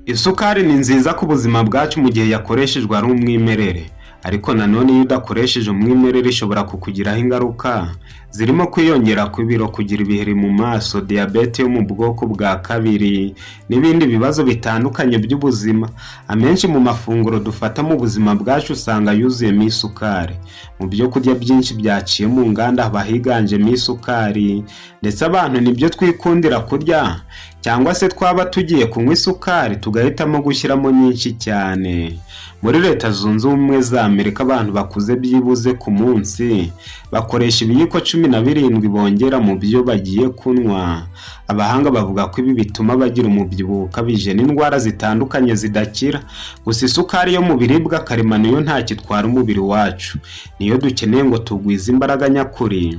Isukari ni nziza ku buzima bwacu mu gihe yakoreshejwe ari umwimerere, ariko nanone iyo udakoresheje umwimerere ishobora kukugiraho ingaruka zirimo kwiyongera kw'ibiro, kugira ibiheri mu maso, diyabete yo mu bwoko bwa kabiri n'ibindi bibazo bitandukanye by'ubuzima. Amenshi mu mafunguro dufata mu buzima bwacu usanga yuzuyemo isukari. Mu byo kurya byinshi byaciye mu nganda haba higanjemo isukari, ndetse abantu nibyo twikundira kurya, cyangwa se twaba tugiye kunywa isukari tugahitamo gushyiramo nyinshi cyane. Muri Leta Zunze Ubumwe za Amerika, abantu bakuze byibuze ku munsi bakoresha ibiyiko 17 bongera mu byo bagiye kunywa. Abahanga bavuga ko ibi bituma bagira umubyibuho ukabije n'indwara zitandukanye zidakira. Gusa isukari yo mu biribwa karemano yo ntacyo itwara umubiri wacu, niyo dukeneye ngo tugwize imbaraga nyakuri.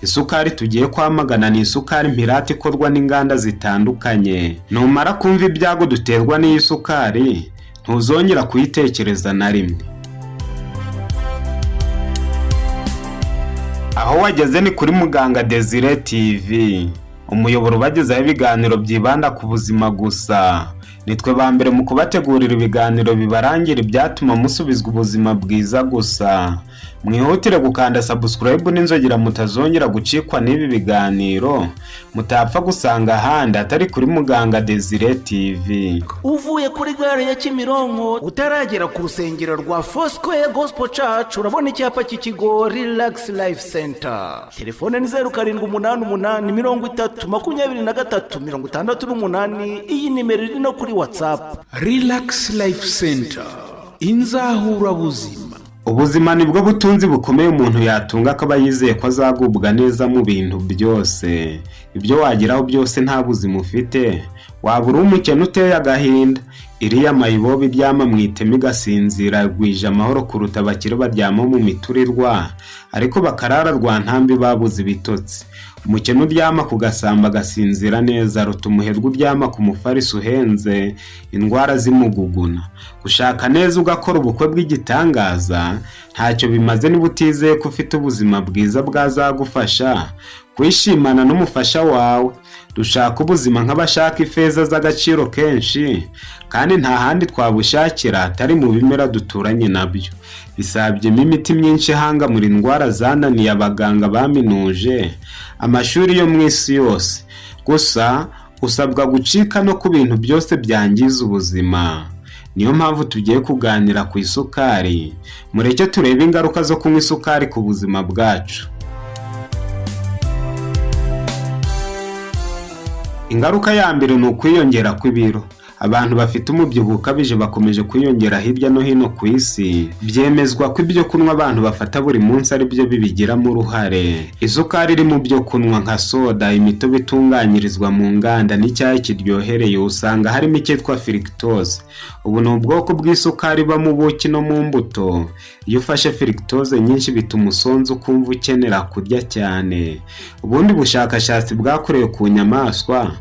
Isukari tugiye kwamagana ni isukari mpirate ikorwa n'inganda zitandukanye. Numara kumva ibyago duterwa n'iyi sukari, ntuzongera kuyitekereza na rimwe. Aho wageze ni kuri Muganga Desire TV, umuyoboro ubagezaho ibiganiro byibanda ku buzima gusa. Nitwe ba mbere mu kubategurira ibiganiro bibarangira ibyatuma musubizwa ubuzima bwiza gusa. Mwihutire gukanda subscribe n'inzogera mutazongera gucikwa n'ibi biganiro mutapfa gusanga ahandi atari kuri Muganga Desire TV. Uvuye kuri gare ya Kimironko utaragera ku rusengero rwa Foursquare Gospel Church, urabona icyapa cy'ikigo Relax Life Center. Telefone ni 0788302368. Iyi nimero iri no kuri WhatsApp. Relax Life Center, inzahurabuzima. Ubuzima nibwo butunzi bukomeye umuntu yatunga akaba yizeye ko azagubwa neza mu bintu byose. Ibyo wageraho byose nta buzima ufite, waba uri umukene uteye agahinda. Iriya mayibobo iryama mu iteme igasinzira igwije amahoro kuruta abakire baryama mu miturirwa ariko bakarara rwa ntambi babuze ibitotsi. Umukene uryama ku gasamba agasinzira neza aruta umuherwe uryama ku mufariso uhenze indwara zimuguguna. Gushaka neza ugakora ubukwe bw'igitangaza ntacyo bimaze niba utizeye ko ufite ubuzima bwiza bwazagufasha kwishimana n'umufasha wawe. Dushaka ubuzima nk'abashaka ifeza z'agaciro kenshi, kandi nta handi twabushakira atari mu bimera duturanye nabyo. Bisabyemo imiti myinshi ihangamura indwara zananiye abaganga baminuje amashuri yo mu isi yose. Gusa usabwa gucika no ku bintu byose byangiza ubuzima. Niyo mpamvu tugiye kuganira ku isukari. Mureke turebe ingaruka zo kunywa isukari ku buzima bwacu. Ingaruka ya mbere ni ukwiyongera kw'ibiro. Abantu bafite umubyibuho ukabije bakomeje kwiyongera hirya no hino ku isi. Byemezwa ko ibyo kunywa abantu bafata buri munsi ari byo bibigiramo uruhare. Isukari iri mu byo kunywa nka soda, imitobe itunganyirizwa mu nganda n'icyayi kiryohereye usanga harimo icyitwa fructose. Ubu ni ubwoko bw'isukari iba mu buki no mu mbuto. Iyo ufashe fructose nyinshi bituma usonza ukumva ukenera kurya cyane. Ubundi bushakashatsi bwakorewe ku nyamaswa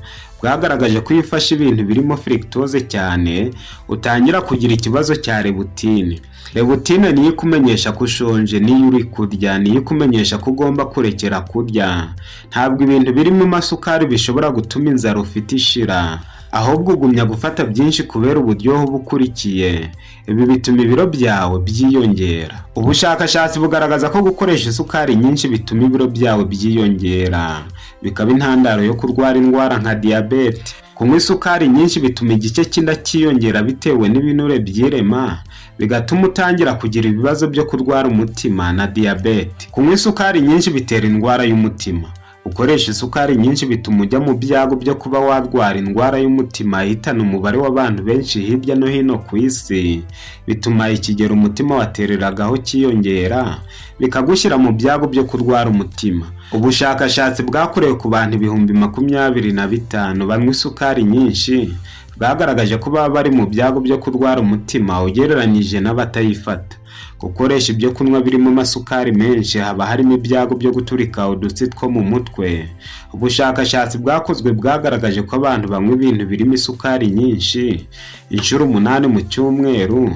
bwagaragaje ko iyo ufashe ibintu birimo fructose cyane utangira kugira ikibazo cya leptine. Leptine niyo ikumenyesha ko ushonje, niyo uri kurya, niyo ikumenyesha ko ugomba kurekera kurya. Ntabwo ibintu birimo amasukari bishobora gutuma inzara ufite ishira, ahubwo ugumya gufata byinshi kubera uburyohe uba ukurikiye. Ibi bituma ibiro byawe byiyongera. Ubushakashatsi bugaragaza ko gukoresha isukari nyinshi bituma ibiro byawe byiyongera, bikaba intandaro yo kurwara indwara nka diyabete. Kunywa isukari nyinshi bituma igice cy'inda cyiyongera bitewe n'ibinure byirema, bigatuma utangira kugira ibibazo byo kurwara umutima na diyabete. Kunywa isukari nyinshi bitera indwara y'umutima. Gukoresha isukari nyinshi bituma ujya mu byago byo kuba warwara indwara y'umutima ihitana umubare w'abantu benshi hirya no hino ku isi. Bituma ikigero umutima watereragaho cyiyongera, bikagushyira mu byago byo kurwara umutima. Ubushakashatsi bwakorewe ku bantu 25,000 banywa isukari nyinshi bwagaragaje ko baba bari mu byago byo kurwara umutima ugereranyije n'abatayifata. Gukoresha ibyo kunywa birimo amasukari menshi haba harimo ibyago byo guturika udutsi two mu mutwe. Ubushakashatsi bwakozwe bwagaragaje ko abantu banywa ibintu birimo isukari nyinshi inshuro 8 mu cyumweru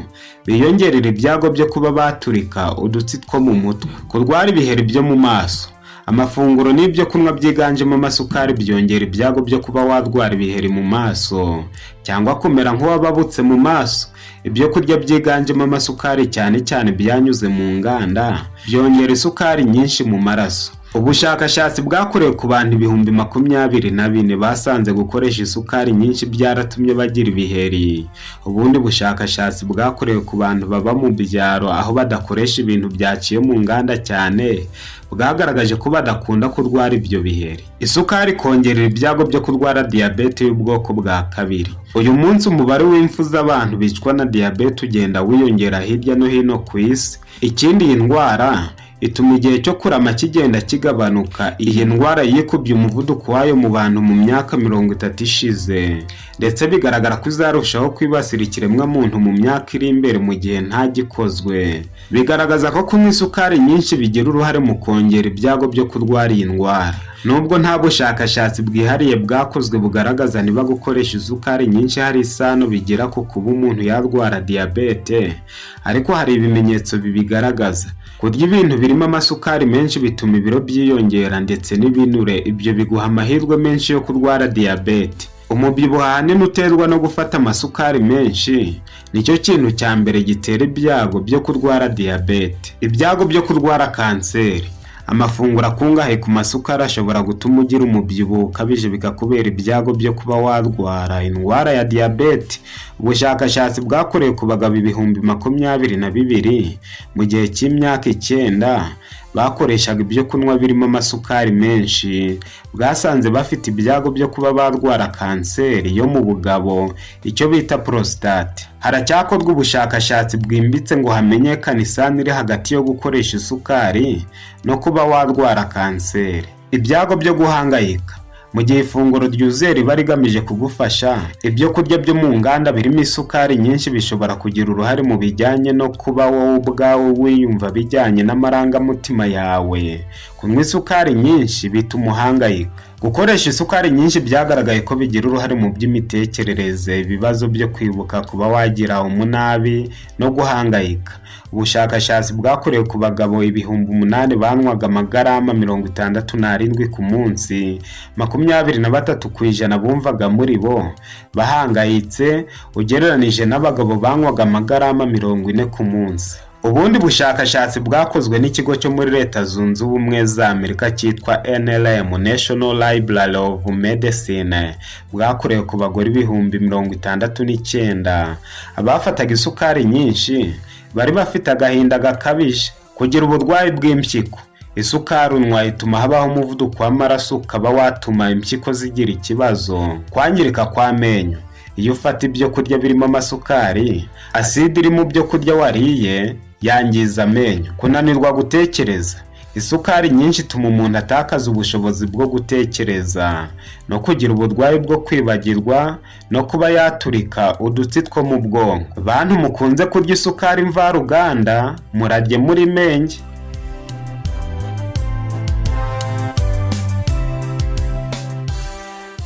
biyongerera ibyago byo kuba baturika udutsi two mu mutwe. Kurwara ibiheri byo mu maso. Amafunguro n'ibyo kunywa byiganjemo amasukari byongera ibyago byo kuba warwara ibiheri mu maso cyangwa kumera nk'uwababutse mu maso. Ibyo kurya byiganjemo amasukari, cyane cyane byanyuze mu nganda, byongera isukari nyinshi mu maraso. Ubushakashatsi bwakorewe ku bantu 24,000 basanze gukoresha isukari nyinshi byaratumye bagira ibiheri. Ubundi bushakashatsi bwakorewe ku bantu baba mu byaro, aho badakoresha ibintu byaciye mu nganda cyane, bwagaragaje ko badakunda kurwara ibyo biheri. Isukari kongerera ibyago byo kurwara diyabete y'ubwoko bwa kabiri. Uyu munsi umubare w'impfu z'abantu bicwa na diyabete ugenda wiyongera hirya no hino ku isi. Ikindi, iyi ndwara ituma igihe cyo kurama kigenda kigabanuka. Iyi ndwara yikubye umuvuduko wayo mu bantu mu myaka 30 ishize, ndetse bigaragara ko izarushaho kwibasira ikiremwamuntu mu myaka iri imbere mu gihe nta gikozwe. Bigaragaza ko kunywa isukari nyinshi bigira uruhare mu kongera ibyago byo kurwara iyi ndwara. Nubwo nta bushakashatsi bwihariye bwakozwe bugaragaza niba gukoresha isukari nyinshi hari isano bigira ku kuba umuntu yarwara diyabete, ariko hari ibimenyetso bibigaragaza. Kurya ibintu birimo amasukari menshi bituma ibiro byiyongera ndetse n'ibinure. Ibyo biguha amahirwe menshi yo kurwara diyabete. Umubyibuho ahanini uterwa no gufata amasukari menshi nicyo kintu cya mbere gitera ibyago byo kurwara diyabete. Ibyago byo kurwara kanseri: amafunguro akungahaye ku masukari ashobora gutuma ugira umubyibuho ukabije, bikakubera ibyago byo kuba warwara indwara ya diyabete. Ubushakashatsi bwakorewe ku bagabo 22,000 mu gihe cy'imyaka 9 bakoreshaga ibyo kunywa birimo amasukari menshi, bwasanze bafite ibyago byo kuba barwara kanseri yo mu bugabo, icyo bita prostate. Haracyakorwa ubushakashatsi bwimbitse ngo hamenyekane isano iri hagati yo gukoresha isukari no kuba warwara kanseri. Ibyago byo guhangayika: mu gihe ifunguro ryuzuye riba rigamije kugufasha, ibyo kurya byo mu nganda birimo isukari nyinshi bishobora kugira uruhare mu bijyanye no kuba wowe ubwawe wiyumva bijyanye n'amarangamutima yawe. Kunywa isukari nyinshi bituma uhangayika. Gukoresha isukari nyinshi byagaragaye ko bigira uruhare mu by'imitekerereze, ibibazo byo kwibuka, kuba wagira umunabi no guhangayika. Ubushakashatsi bwakorewe ku bagabo 8,000 banywaga amagarama 67 ku munsi, 23% bumvaga muri bo bahangayitse, ugereranije n'abagabo banywaga amagarama 40 ku munsi. Ubundi bushakashatsi bwakozwe n'ikigo cyo muri Leta Zunze Ubumwe za Amerika cyitwa NLM, National Library of Medicine, bwakorewe ku bagore 69,000. Abafataga isukari nyinshi bari bafite agahinda gakabije, kugira uburwayi bw'impyiko. Isukari unywa ituma habaho umuvuduko w'amaraso, ukaba watuma impyiko zigira ikibazo. Kwangirika kw'amenyo: iyo ufata ibyo kurya birimo amasukari, aside iri mu byo kurya wariye yangiza amenyo. Kunanirwa gutekereza: isukari nyinshi ituma umuntu atakaza ubushobozi bwo gutekereza no kugira uburwayi bwo kwibagirwa no kuba yaturika udutsi two mu bwonko. Bantu mukunze kurya isukari mvaruganda, murarye muri menge.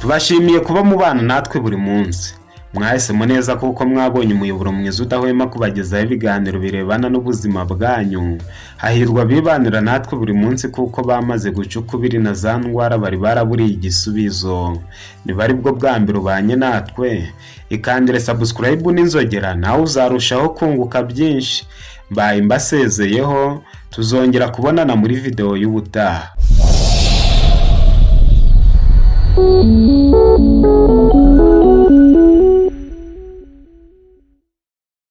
Tubashimiye kuba mubana natwe buri munsi. Mwahisemo neza kuko mwabonye umuyoboro mwiza udahwema kubagezaho ibiganiro birebana n'ubuzima bwanyu. Hahirwa abibanira natwe buri munsi, kuko bamaze guca ukubiri na za ndwara bari baraburiye igisubizo. Niba ari bwo bwa mbere ubanye natwe, ikandire subscribe n'inzogera, nawe uzarushaho kunguka byinshi. Mbaye mbasezeyeho, tuzongera kubonana muri videwo y'ubutaha.